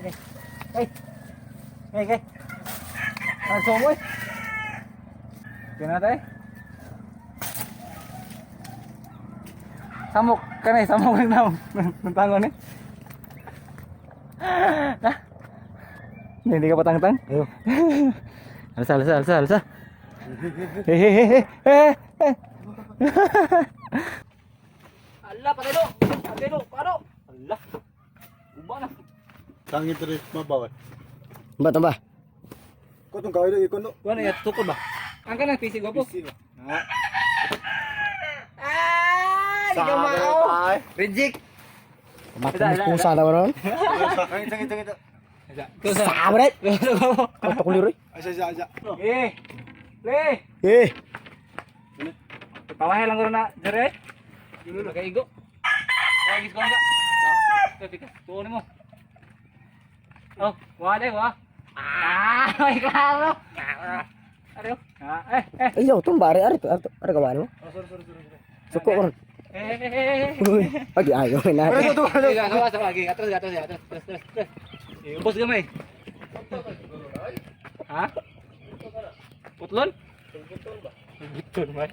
Okay. Hey. Hey, hey. Ang somoy. Kaya na tayo. Samok kanay, samok na nang tangon eh. Ha? Hindi ka patangtang? Ayo. Alsa, alsa, alsa, alsa. Hehehe. Eh, eh. Ala, patay do. Patay do, paro. Ala. Uba na. Tangin diri mabaw. Ba tamba. Ko tong kawin lagi kono. Kuha na tukod ba? Ang kanang PC gwapo. Ha. Ah, di ka mao. Reject. Matamis pusa na ron. Tangin tangin tangin. Sabret. Katok liroy. Asa asa asa. Eh. Le. Eh. Pawahe lang ko na dire. Dulo kay igo. Kay gis ko nga. Teka, tuon mo. Oh, wa dai wa. Ah, may klaro. Ariyo. Ah, eh, eh. Ayaw, tumba ari ari ari ari kawan mo. Oh, sorry sorry sorry. Suko ko ron. Eh, eh, eh, eh. Uy, pagi ayo na. Sige, sawa, sawa, lagi. Atras, atras, atras, atras, atras, atras. Eh, ubos gamay. Ha? Putlon? Putlon ba?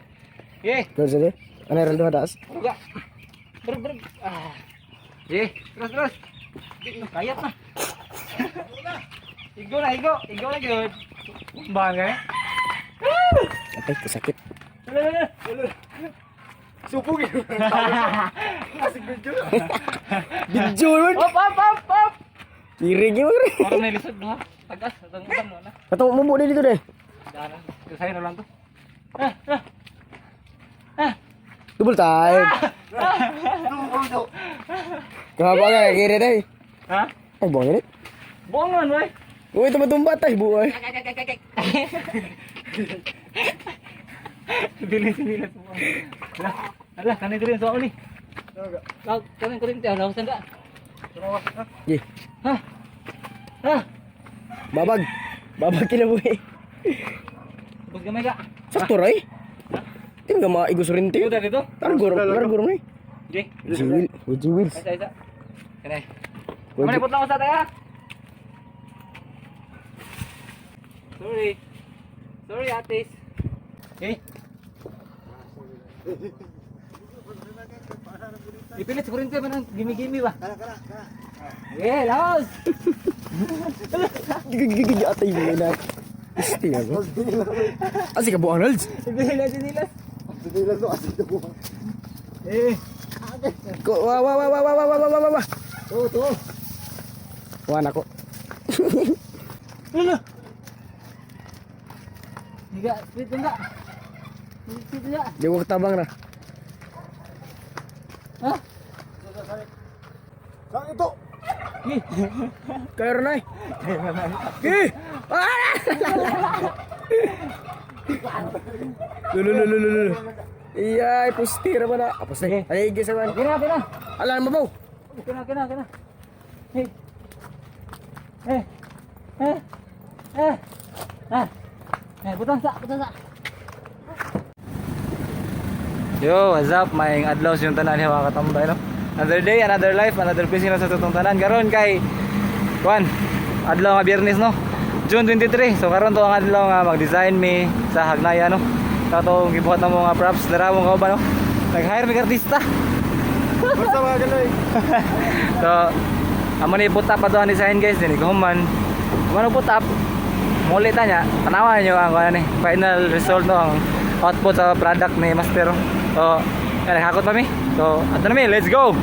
Eh, Terus deh. Ano ron doon das? Ruga. Ber, ber. Ah. Eh, terus, terus. Di, kayat na. Igo na, igo. Igo na, good. Bagay. Atay, kasakit. Wala, wala, wala. Supog. Asig video. Video man. Op, op, op, op. Kiri gyud rin. Parang nailisod no, ha? Tagas, atang utang mo na. Katong mubo dito deh. Daan na. Kasahin na lang to. Ah, ah. Ah. Double time. Kenapa ka kiri deh? Ha? Ay, buang ini. Buongon, wey. Uy, tumba-tumba tay buhay. Dili sila sa Ala, ala, kanin dili sa ni. Kau kanin kuring tiaw lawas ka. Ye, Ha? Ha? babag. Babag kinabuhi. Ubos gamay ka. Sakto ray. Tin nga maigos rin Dito tiyo. dito. Targor, targor ni. Di. G wheel, G wheels. Isa isa. Kani. Kamani putla ko sa tayo. Sorry. Sorry, atis. Eh. Ipilit sa kurente man ang gimi-gimi ba? Kana kana kana. Eh, laos. Gigigigig atay mo na. Isti nga ba? Asi ka buang Arnold. Ipilit na sinilas. Dili lang to asig na buha. Eh. Ko wa wa wa wa wa wa wa wa wa. To to. Wa nako. Lala. Higa, speed enggak? Speed enggak? Jawab tabang na. Hah? Sang ito. Ih. Kayo ron ay. Ki! Ah! Lulu lulu lulu lulu. Iya, pustira ba na? Apos na. Ay, gisa man. Kena, kena. Ala, mabaw. Kena, kena, kena. Hei. Eh. Eh. Eh. Ah. Eh, butang sa, butang sa. Yo, what's up? May adlaw sa yung tanan ni mga katambay, no? Another day, another life, another blessing na sa tutong tanan. Karon kay Juan, adlaw nga Biyernes, no? June 23. So karon to ang adlaw nga mag-design mi sa Hagnaya, no? Katong gibuhat na mo nga props, dara mo kauban, no? Nag-hire mi artista. Basta mga ganoy. So, amo ni put up ato ang design guys, dinhi ko human. Amo na put up. Muli ta niya. Tanawa niyo ang kuan ni final result no ang output sa product ni Master. So, yan, naghakot pa mi. So, ato na mi, let's go.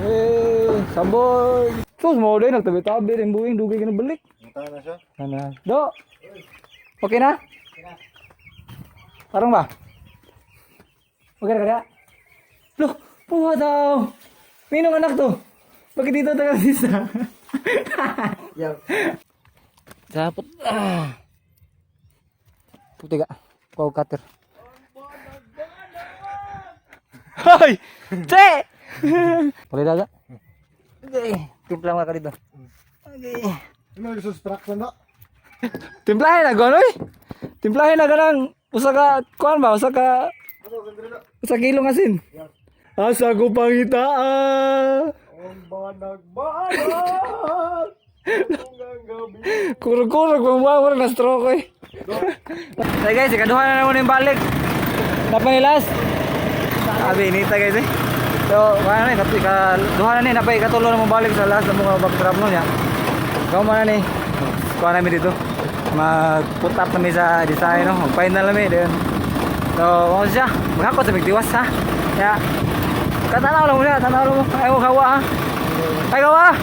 Eh, sabon. Sus, mo din nagtabi-tabi rin buing dugay ka na balik. Mata na siya. Ano? Do. Okay na? Parang ba? Okay na kaya? Loh, puha daw. Minong anak to. Bakit dito taga sisa? Yeah. Dapat ah. Puti ka. Kuha cutter. Hoy! Che! Pakita ka. Okay. Timpla mo ka dito. Okay. Ano yung subtraction na? Timplahin na gonoy. Timplahin na ganang usa ka kuan ba usa ka Ano gandri na? usa kilong asin. Asa ko pangitaa. Ang banag-banag. Tungang gabi. Kurog-kurog, mamawar na stroke eh. Hey guys, ikaduha na naman yung balik. Dapat ni last. Sabi, inita guys eh. So, kaya na, ikaduha na ni, napay ikatulo na mo balik sa last na mga backdrop nun ya. Ikaw man na ni. Kuha namin dito. Mag-put up kami sa design, no? Mag-final namin. Then. So, kung siya, maghakot sa migtiwas ha. Kaya, katanaw lang mo siya, tanaw lang mo. Ayaw mo kawa ha. Ay, kawa!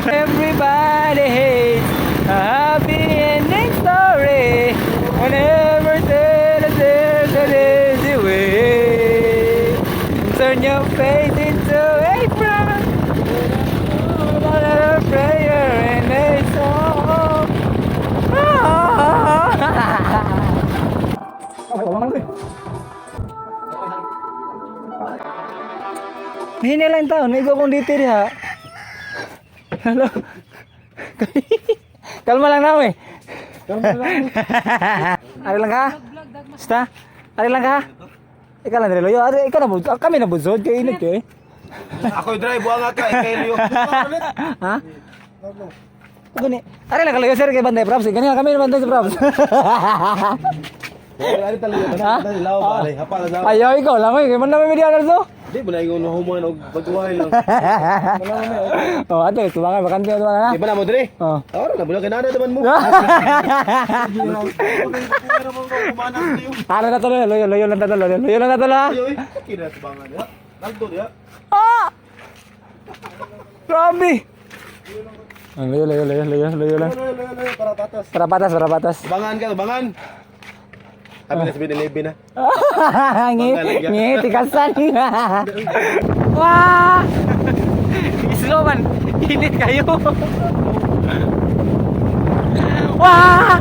Everybody hates a happy ending story. Whenever tell us there's an easy way. Turn your face into a prayer. A prayer and a song. Ah! Hini lang taon, may kong dito diha. Hello. Kalma lang namin. Kalma lang. Ari lang ka? Basta? Ari lang ka? Ikaw lang dili. Ari ikaw na budsod. Kami na budsod kay init kay. Ako drive buang ka kay Leo. Ha? Gani. Ari lang kalayo sir kay Banday Props. Gani kami na Banday Props. Ari talaga Ha? law ba ari hapala daw. Ayaw ikaw lang oy, kay man namin media na. Di ba na ingon human og pagkuhay lang. Oh, ato tubangan bakante tubangan na. Di ba na mo dire? Oh. Ora na bulag kanada naman mo. Ano na to, loyo, loyo lang tato, loyo, loyo lang tato ha. Ayoy, kira sa bangan ya. Nagdo ya. Ah! Grabe! Ah, layo, layo, layo, layo, layo lang. Layo, layo, layo, para patas. Para patas, para patas. Bangan ka, bangan. Sabi na 7-Eleven na. Ngi, ngi, tikasan. Wah! Slow man, init kayo. Wah!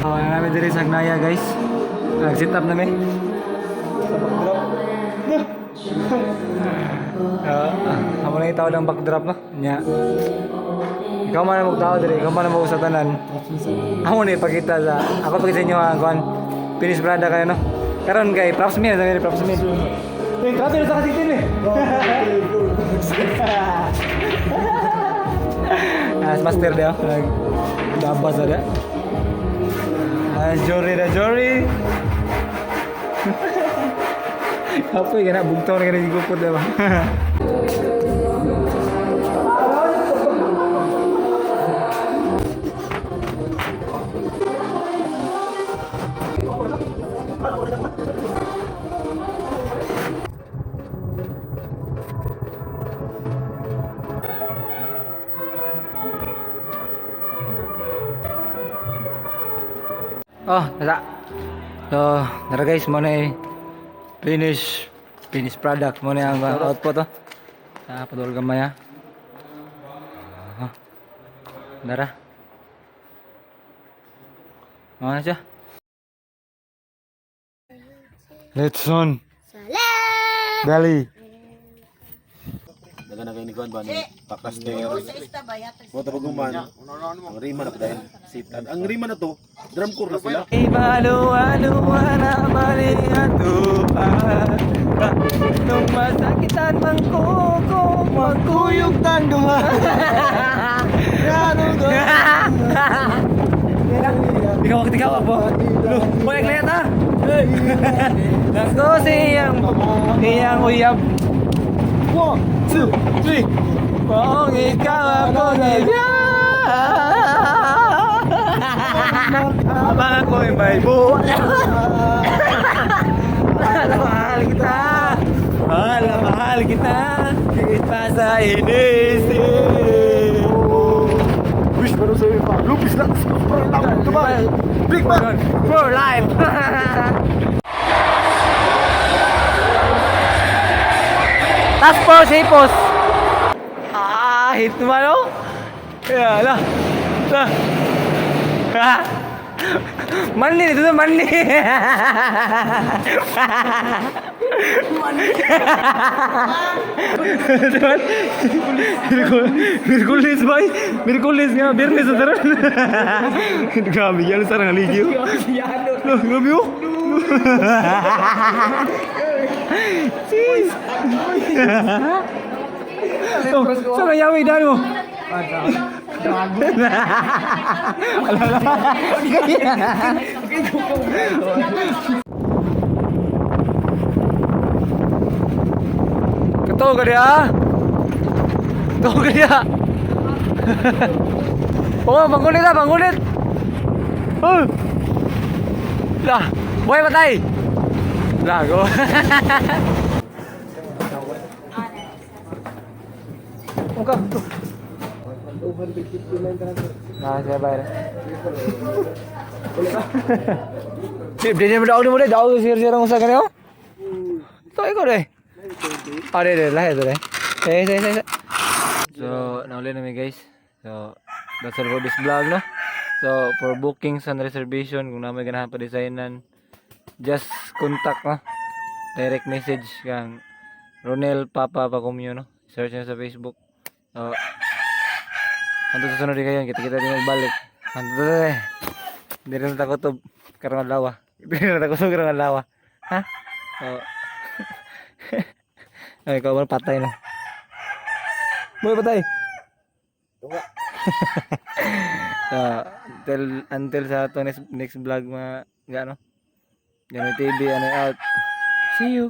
Oh, na namin diri sa Agnaya, guys. Nag-sit up namin. Sa backdrop. Ah, amo na yung tao ng backdrop no. Nya. Ikaw man ang tao diri, ikaw man ang sa tanan. Amo na ipakita sa ako pag sa inyo ang kuan. Finish brada kayo no. Karon kay props me, sabi ni props me. Uy, grabe na sa kasitin eh. Ah, master dia. Nag dabas ada. Ah, Jory na Jory. Apa ya kena bugtaw na kena gupot na ba? Oh, nasa. So, tara guys, mo na eh. Finish product mo na ang output oh. Ah, padol gamay ah. Ah. Tara. Mga na siya. Let's on. Dali. Daga na kayo ni Kuan ba ni Pakaster. Mo tabag human. Ang rima na padayon. Sitan. Ang rima na to, drum core na sila. Ibaluwa-luwa na maliatuan. Nung masakitan man ko ko magkuyog tanduhan. Ikaw, ikaw po. Balik na yata. Nako siyang iyang uyab. 1, 2, 3. Kung ikaw ako niya. Habang ako'y may buhay. Mahal na mahal kita. Mahal na mahal kita. Higit pa sa inisip. Wish pero sa iba. Lupis lang. Dubai. Big man. For life. Task force hipos. Ah, hit naman oh. Ya lah. Lah. Manli dito, manli. Mirkulis bay. Mirkulis nga Biyernes sa taron. Grabe yan sa nga ligyo. Lo, grabe oh. Jeez. Oh, saan ang yawi daan mo? Kato ka diya? Kato ka diya? Oh, bangunit ah, bangunit! Oh! Lah, buhay patay! Lah, go. Muka. Nah, saya bayar. Di di daw mo daw sir sir ang usa kanyo. To ikaw deh. Ah, deh deh lah itu deh. Eh, eh, eh. So, nauli na mi, guys. So, that's all for this vlog, no? So, for bookings and reservation, kung na may ganahan pa designan, just contact, no? Direct message kang Ronel Papa Pacumio, no? Search nyo sa Facebook. So, anto sa sunod din kayo, kita-kita din magbalik. Anto eh. Hindi rin natakot karong adlaw. Hindi rin natakot karong adlaw. Ha? So, ay, ikaw ba patay na? Boy, patay. So, until sa ato next vlog, mga gaano. Ganoy TV, ano out. See you.